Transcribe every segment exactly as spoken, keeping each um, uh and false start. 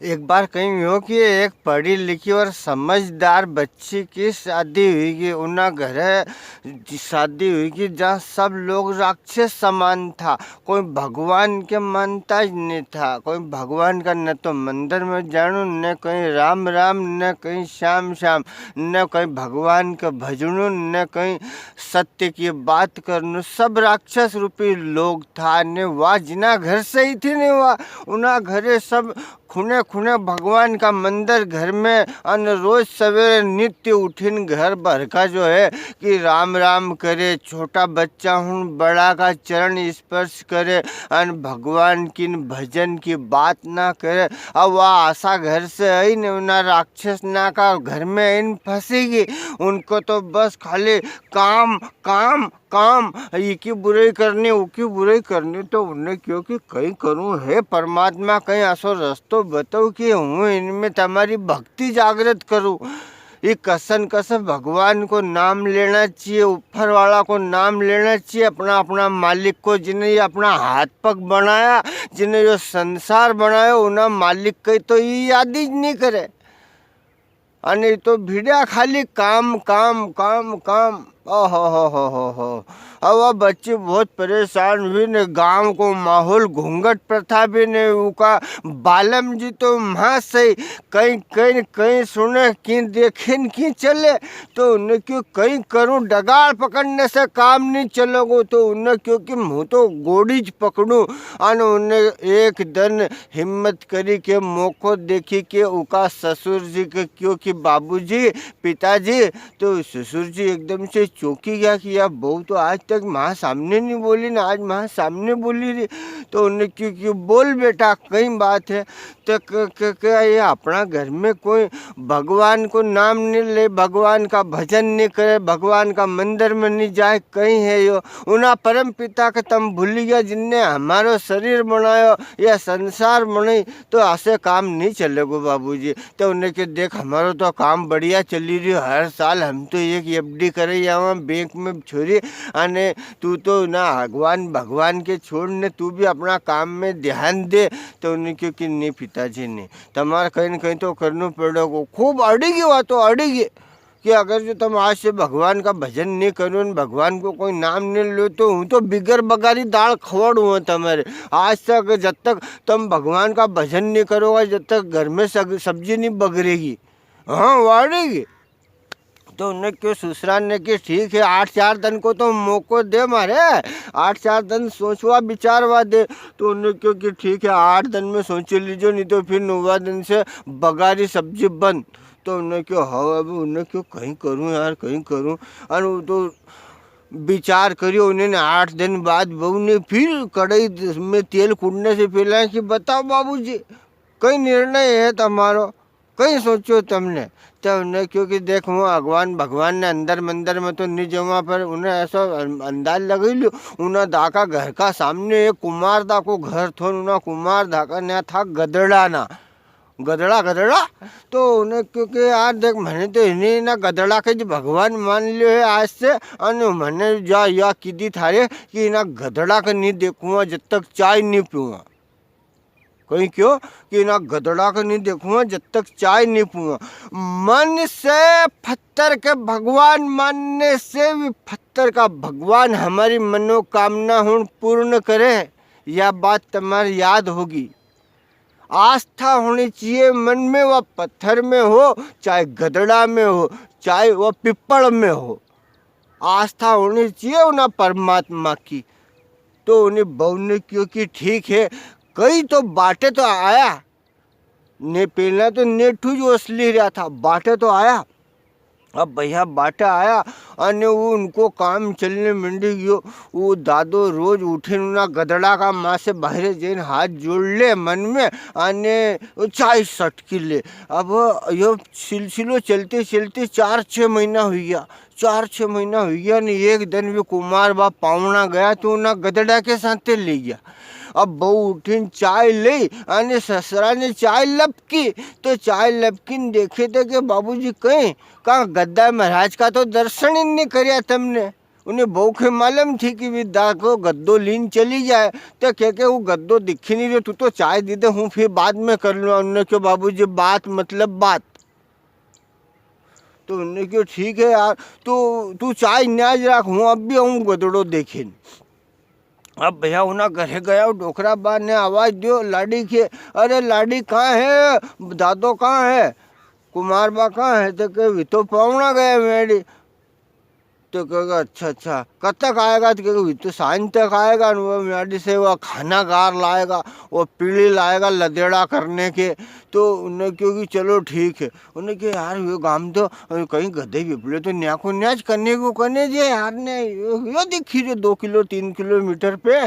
एक बार कहीं हुयो कि एक पढ़ी लिखी और समझदार बच्ची की शादी हुई कि उना घरे शादी हुई कि जहाँ सब लोग राक्षस समान था, कोई भगवान के मानता ही नहीं था, कोई भगवान का न तो मंदिर में जाणू, न कहीं राम राम, न कहीं श्याम श्याम, न कहीं भगवान के भजणू, न कहीं सत्य की बात करनू। सब राक्षस रूपी लोग था ने वा जिना घर से ही थी ने वा उना घरे सब खुणे खुणे भगवान का मंदिर घर में अन रोज सवेरे नित्य उठिन घर भर का जो है कि राम राम करे, छोटा बच्चा हुन बड़ा का चरण स्पर्श करे अन भगवान की न भजन की बात ना करे। अब वा आसा घर से आई ने उना राक्षस ना का घर में आईन फंसेगी। उनको तो बस खाली काम, काम, काम, इकी बुराई करनी, उकी बुराई करनी, तो उनने क्यो कि कई करूं हे परमात्मा, कई असो रस्तो बताओ कि हूँ इनमें तमारी भक्ति जागृत करूं। ये कसन कसन भगवान को नाम लेना चाहिए, ऊपर वाला को नाम लेना चाहिए, अपना, अपना मालिक को, जिन्हें ये अपना हाथ पग बनाया, जिन्हें यो संसार बनायो, उना मालिक कई तो ये याद ही नहीं करे। अने तो भिड़्या खाली काम, काम, काम, काम। ओहो हो हो हो हो। अब वा बच्ची बहुत परेशान हुई ने, गांव को माहौल, घूंघट प्रथा भी ने, उका बालम जी तो मां से कई, कई, कई सुने, की देखे न की चले। तो उनने क्यो कई करूं, डगाल पकड़ने से काम नहीं चलेगो। तो उनने क्यो कि हूँ तो गोड़ी ज पकड़ूं। अने उनने एक दिन हिम्मत करी के मौको देखी के उका ससुर जी के क्यो कि बाबूजी, पिताजी, तो ससुर जी एकदम से चौंकी गया कि यार बहू तो आज तक माँ सामने नहीं बोली ना, आज माँ सामने बोली री। तो उनने क्यो कि बोल बेटा, कई बात है। तो क-, क-, क-, ये अपना घर में कोई भगवान को नाम नहीं ले, भगवान का भजन नहीं करे, भगवान का मंदिर में नहीं जाए, कई है यो? उना परम पिता के तम भूली गया, जिनने हमारो शरीर बनायो, या संसार बनाई, तो ऐसे काम नहीं चलेगो बाबूजी। तो उनने क्यो, देख, हमारो तो काम बढ़िया चली रही, हर साल हम तो एक एफ डी करे आवा बैंक में छोरी, अने तू तो ना भगवान, भगवान के छोड़ ने, तू भी अपना काम में ध्यान दे। तो उनने क्यो कि नहीं पिताजी, नहीं, तमारे कई न कई तो करनो पड़ेगो। खूब अड़ी गई वा तो, अड़ी गई। कि अगर जो तम आज से भगवान का भजन नहीं करो न भगवान को कोई नाम नहीं लो, तो हूँ तो बिगर बगारी दाल खवाड़ू हूँ तमारे। आज तक, जब तक तम भगवान का भजन नहीं करोगा, जब तक घर में सग-, सब्जी नहीं बगरेगी। हाँ, वाड़ेगी। तो उनने क्यो, ससुरा ने कि ठीक है, आठ चार दिन को तो मौको दे मारे, आठ चार दिन सोचवा विचारवा दे। तो उनने क्यो कि ठीक है, आठ दिन में सोची लीजो, नहीं तो फिर नौवा दिन से बगारी सब्जी बंद। तो उनने क्यो, हाँ, अब उनने क्यो, कई करूँ यार, कई करूँ। अन वो तो विचार करियो उनने, आठ दिन बाद बहू ने फिर कढ़ाई में तेल कुड़ने से पहला कि बताओ बाबूजी, कई निर्णय है तमारो, कई सोचो तमने? तो उनने क्यो कि देख, हूँ भगवान, भगवान ने अंदर मंदिर में तो नहीं जावा, पर उनने ऐसा अं-, अंदाज लगा लियो, उना दा का घर का सामने एक कुमार दा को घर थो, उना कुमार दा का न्या था गदड़ा ना, गदड़ा, गदड़ा। तो उनने क्यो कि यार देख, मैंने तो इन्हें ना गदड़ा के जो भगवान मान लियो है आज से, अने मैंने जा या कीधी थारे कि इना गदड़ा के नहीं देखूंगा जब तक चाय नहीं पीऊंगा। कई क्यो कि इना गदड़ा के नहीं देखूंगा जब तक चाय नहीं पीऊंगा। मन से पत्थर के भगवान मानने से भी पत्थर का भगवान हमारी मनोकामना हुण पूर्ण करे, या बात तमारे याद होगी। आस्था होनी चाहिए मन में, वा पत्थर में हो, चाहे गदड़ा में हो, चाहे वा पिप्पल में हो। आस्था होनी चाहिए उना परमात्मा की। तो उनी बहू ने क्यो कि ठीक है, कई तो बाटे तो आया, ने पहला तो नेठू जो असली रहा था, बाटे तो आया। अब भैया बाटे आया, अने वो उनको काम चलने मंडी गयो। वो दादो रोज उठे उना गदड़ा का माँ से बाहरे जईन हाथ जोड़ ले मन में, अने वो चाय सटकी ले। अब यो सिलसिलो चलते चलते चार छः महीना हुई गया। चार छः महीना हुई गया ने एक दिन भी कुमार बा पावणा गया तो उना गदड़ा के साथे ले गया। अब बहू उठीन चाय ले, अने ससुरा ने चाय लपकी, तो चाय लपकीन देखे तो के बाबूजी कई, का गद्दा महाराज का तो दर्शन ही नहीं करया तमने। उन्हें बहू के मालूम थी कि वी दा को गद्दो लीन चली जाए, तो कह के, "वो गद्दो दिखी नी रह्यो, तू तो चाय दे दे, हूँ फिर बाद में कर लूँ।" उनने क्यो, "बाबूजी, बात मतलब बात।" तो उनने क्यो, "ठीक है यार, तू, तू चाय न्याज राख, हूँ अब भी आऊँ गदड़ो देखीन।" अब भैया उना घरे गया, डोकरा बा ने आवाज दियो लाड़ी के, "अरे लाड़ी, कहाँ है? दादो कहाँ है? कुमार बा कहाँ है?" तो कहे, "वी तो पावणा गया मेड़ी।" तो कहेगा, "अच्छा, अच्छा, कब तक आएगा?" तो कहेगा, "वी तो सांझ तक आएगा, न वो मेड़ी से वो खाना गार लाएगा, वो पीली लाएगा लदेड़ा करने के।" तो उनने क्यो कि चलो ठीक है। उनने क्यो, "यार, यो गाम तो, अ, कहीं गधे विपले तो न्या को न्याज करने को करने जे यार ने, यो, यो दिखी जो दो किलो, तीन किलोमीटर पे।"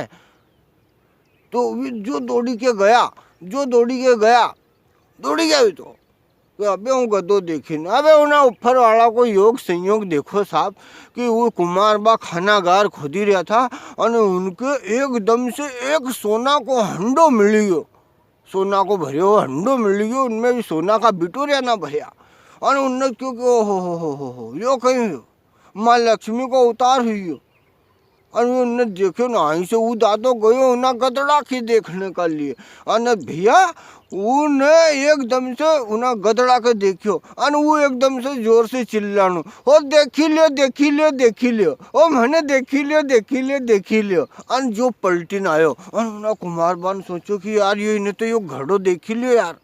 तो वी जो दौड़ी के गया, जो दौड़ी के गया, दौड़ी गया वी तो। तो अबे हूँ गधो देखी ने, अबे उना ऊपर वाला को योग संयोग देखो साहब, कि वो कुमार बा खाना गार खोदी रहा था, अने उनके एकदम से एक सोना को हंडो मिली गयो। सोना को भरियो हंडो मिली गयो, उनमें भी सोना का बिटोरिया ना भरिया। अने उनने क्यो कि, "ओ हो हो हो हो हो, यो कहीं हो? माँ लक्ष्मी को अवतार हुई हो।" अने उनने देखो ना, आई से वो दादो गयो उना गदड़ा के देखने का लिए। अने भैया, उनने एकदम से उना गदड़ा के देखियो, अने वो एकदम से जोर से चिल्लानो, "ओ देखी लियो, देखी लियो, देखी लियो, ओ म्हने देखी लियो, देखी लियो, देखी लियो।" अने जो पलटी ने आयो, अने उना कुमार बा ने सोचो कि यार, यो इने तो यो घड़ो देखी लियो यार,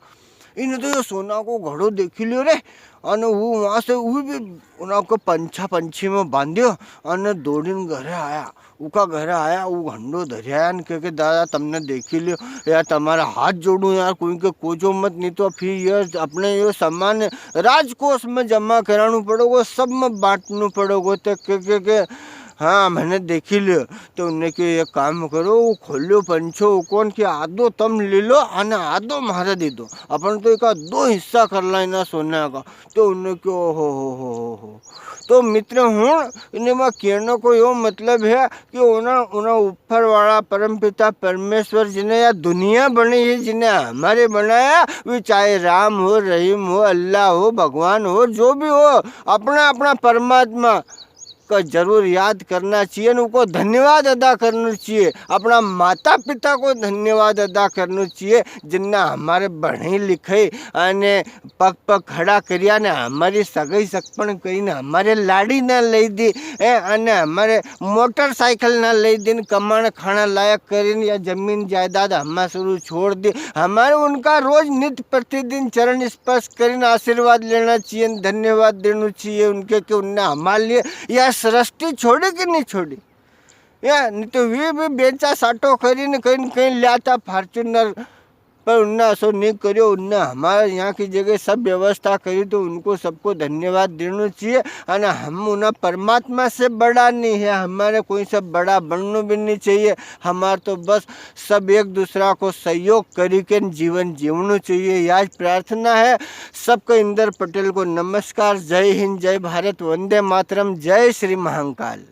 इने तो यो सोना को घड़ो देखी लियो रे। अने वो वहाँ से वो भी उना को पंछा पंछी में बांधियो, अने दौड़ीन घरे आया। उका घरे आया, वो घंडो धरिया आया ने कहे के, "दादा, तमने देखी लियो यार, तमारा हाथ जोड़ूं यार, कोई के कोजो मत, नी तो फिर ये अपने यो सामान राजकोष में जमा करानू पड़ोगो, सब में बांटनू पड़ोगो।" तो कहे के, के, "हाँ, म्हने देखी लियो।" तो उनने क्यो, "एक काम करो, वो खोलियो पंछो, वो कौन के आधो तम ले लो, अने आधो म्हारे दे दो। अपन तो इका दो हिस्सा कर ला इना सोना का।" तो उनने क्यो, "हो, हो, हो, हो, हो।" तो मित्र हुण, इने में कहने को यो मतलब है कि उना, उना ऊपर वाला परमपिता परमेश्वर जिने या दुनिया बनी है, जिने हमारे बनाया, वी चाहे राम हो, रहीम हो, अल्लाह हो, भगवान हो, जो भी हो, अपना, अपना परमात्मा का जरूर याद करना चाहिए, उनको धन्यवाद अदा करना चाहिए, अपना माता पिता को धन्यवाद अदा करना चाहिए, जिनने हमारे बढ़े लिखे अने पग पग खड़ा करिया ने हमारी सगाई सगपण करी ने हमारे लाड़ी ना लई दी, ए, अने हमारे मोटरसाइकिल ना लई दी ने कमाण खाणा लायक करी ने या जमीन जायदाद हमारे सरू छोड़ दी। हमारे उनका रोज नित प्रतिदिन चरण स्पर्श करी ने आशीर्वाद लेना चाहिए, धन्यवाद देना चाहिए उनके कि उनने हमारे लिए या सृष्टि छोड़ी कि नी छोड़ी। या नी तो वी भी बेचा साटो करी ने कहीं न कहीं ल्याता Fortuner, पर उनने असो नी करियो, उनने हमारे यहाँ की जगह सब व्यवस्था करी, तो उनको सबको धन्यवाद देना चाहिए। अने हम उना परमात्मा से बड़ा नी है, हमारे कोई से बड़ा बनना भी नी चाहिए। हमारे तो बस सब एक दूसरा को सहयोग करी के जीवन जीवना चाहिए, याज प्रार्थना है। सबको इंदर पटेल को नमस्कार। जय हिंद, जय भारत, वंदे मातरम, जय श्री महाकाल।